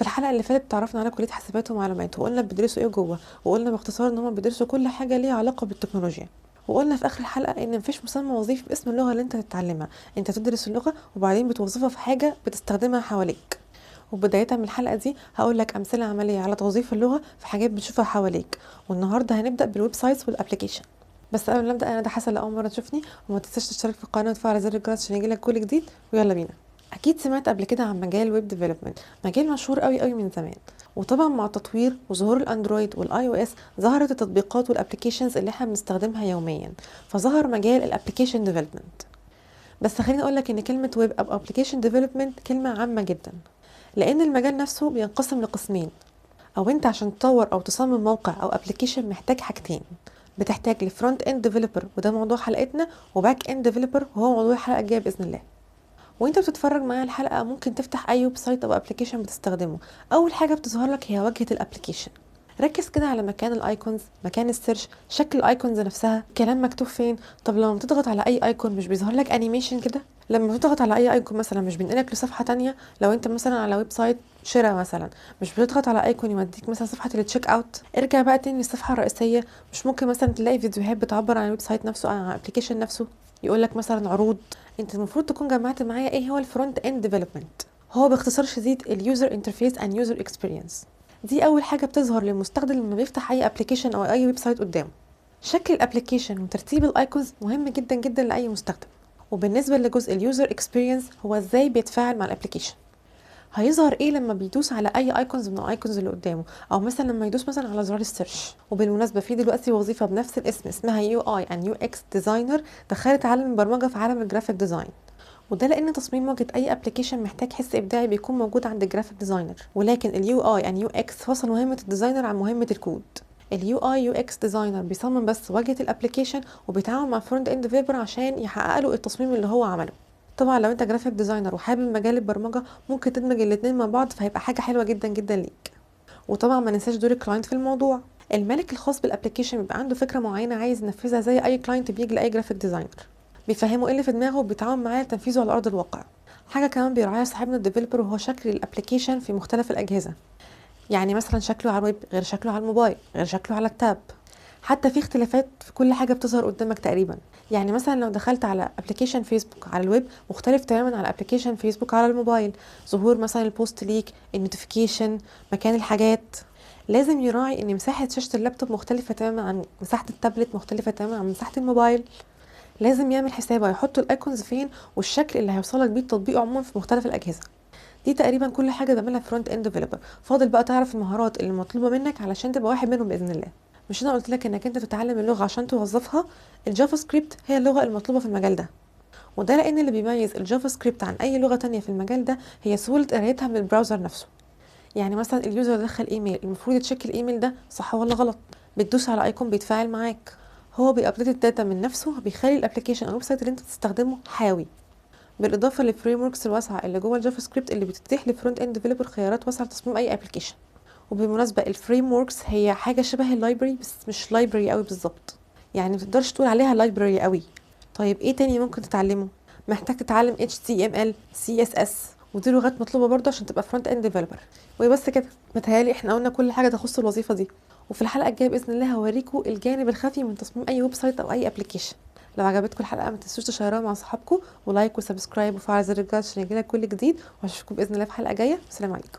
في الحلقة اللي فاتت تعرفنا على كليه حاسبات ومعلومات، وقلنا بيدرسوا ايه جوه، وقلنا باختصار ان هم بيدرسوا كل حاجة ليها علاقة بالتكنولوجيا، وقلنا في اخر الحلقة ان مفيش مسمى وظيفي باسم اللغة اللي انت تتعلمها، انت تدرس اللغة وبعدين بتوظفها في حاجة بتستخدمها حواليك. وبداية من الحلقة دي هقول لك امثلة عملية على توظيف اللغة في حاجات بتشوفها حواليك، والنهارده هنبدا بال websites وال application. بس قبل ما نبدا، انا ده حسن لاول مرة تشوفني، وما تنساش تشترك في القناة وتفعل زر الجرس عشان يجيلك كل جديد. ويلا بينا. اكيد سمعت قبل كده عن مجال ال web development، مجال مشهور قوي قوي من زمان، وطبعا مع التطوير وظهور ال Android وال iOS ظهرت التطبيقات وال applications اللي احنا بنستخدمها يوميا، فظهر مجال ال application development. بس خليني اقول لك ان كلمة ويب او application development كلمة عامة جدا، لان المجال نفسه بينقسم لقسمين، او انت عشان تطور او تصمم موقع او application محتاج حاجتين، بتحتاج ل front end developer وده موضوع حلقتنا، و back end developer وهو موضوع الحلقة الجاية باذن الله. وانت بتتفرج معايا الحلقة ممكن تفتح اي website او application بتستخدمه، اول حاجة بتظهر لك هي واجهه ال application. ركز كده على مكان ال icons، مكان ال search، شكل ال icons نفسها، كلام مكتوب فين. طب لما تضغط على اي icon مش بيظهر لك animation كده؟ لما تضغط على اي icon مثلا مش بينقلك لصفحة تانية؟ لو انت مثلا على website شراء مثلا مش بتضغط على icon يوديك مثلا صفحة ال check out؟ ارجع بقى تاني للصفحه الرئيسية، مش ممكن مثلا تلاقي فيديوهات بتعبر عن ال website نفسه او عن ال application نفسه، يقول لك مثلا عروض. انت المفروض تكون جمعت معايا ايه هو ال front end development. هو باختصار شديد ال user interface and user experience. دي اول حاجة بتظهر للمستخدم لما بيفتح اي application او اي website قدامه. شكل ال application وترتيب ال icons مهم جدا جدا لاي مستخدم. وبالنسبة لجزء ال user experience، هو ازاي بيتفاعل مع ال application، هيظهر ايه لما بيدوس على اي icons من ال icons اللي قدامه، او مثلا لما يدوس مثلا على زرار ال search. وبالمناسبة في دلوقتي وظيفة بنفس الاسم اسمها UI and UX designer، دخلت عالم البرمجة في عالم ال graphic design، وده لان تصميم واجهه اي application محتاج حس ابداعي بيكون موجود عند ال graphic designer، ولكن ال UI and UX فصل مهمة ال designer عن مهمة الكود. ال UI UX designer بيصمم بس واجهه ال application وبيتعاون مع front end developer عشان يحقق له التصميم اللي هو عمله. طبعا لو انت graphic designer وحابب مجال البرمجة ممكن تدمج الاتنين مع بعض، فهيبقى حاجة حلوة جدا جدا ليك. وطبعا ما ننساش دور ال client في الموضوع. المالك الخاص بال application بيبقى عنده فكرة معينة عايز ينفذها، زي اي client بيجي لاي graphic designer بيفهمه ايه اللي في دماغه وبيتعاون معاه لتنفيذه على ارض الواقع. حاجة كمان بيراعيها صاحبنا ال developer وهو شكل ال application في مختلف الاجهزة، يعني مثلا شكله على الويب غير شكله على الموبايل غير شكله على ال tab، حتى في اختلافات في كل حاجة بتظهر قدامك تقريبا. يعني مثلا لو دخلت على application فيسبوك على الويب مختلف تماما على application فيسبوك على الموبايل، ظهور مثلا ال post ليك، ال notification، مكان الحاجات. لازم يراعي ان مساحة شاشة اللابتوب مختلفة تماما عن مساحة التابلت، مختلفة تماما عن مساحة الموبايل. لازم يعمل حسابه هيحط ال icons فين والشكل اللي هيوصلك بيه التطبيق عموما في مختلف الاجهزة. دي تقريبا كل حاجة بيعملها front end developer. فاضل بقى تعرف المهارات اللي مطلوبه منك علشان تبقى واحد منهم باذن الله. مش انا قلت لك انك انت تتعلم اللغة عشان توظفها؟ ال JavaScript هي اللغة المطلوبة في المجال ده، وده لان اللي بيميز ال JavaScript عن اي لغة تانية في المجال ده هي سهولة قرايتها من ال browser نفسه. يعني مثلا ال user دخل ايميل، المفروض ي check ال email ده صح ولا غلط، بتدوس على icon بيتفاعل معاك، هو بي update ال data من نفسه، بيخلي ال application او ال website اللي انت بتستخدمه حيوي. بالاضافة لل frameworks الواسعة اللي جوه ال JavaScript اللي بتتيح لل front end developer خيارات واسعة لتصميم اي application. وبالمناسبة ال frameworks هي حاجة شبه ال library بس مش library قوي بالظبط، يعني ما تقدرش تقول عليها library قوي. طيب ايه تاني ممكن تتعلمه؟ محتاج تتعلم HTML CSS، ودي لغات مطلوبه برضه عشان تبقى front end developer. وبس كده، متهيألي احنا قلنا كل حاجة تخص الوظيفة دي. وفي الحلقة الجاية باذن الله هوريكم الجانب الخفي من تصميم اي website او اي application. لو عجبتكم الحلقة ما تنسوش تشيروها مع صحابكم، و like و subscribe وفعل زر الجرس عشان يجيلك كل جديد، واشوفكم باذن الله في حلقة جاية. السلام عليكم.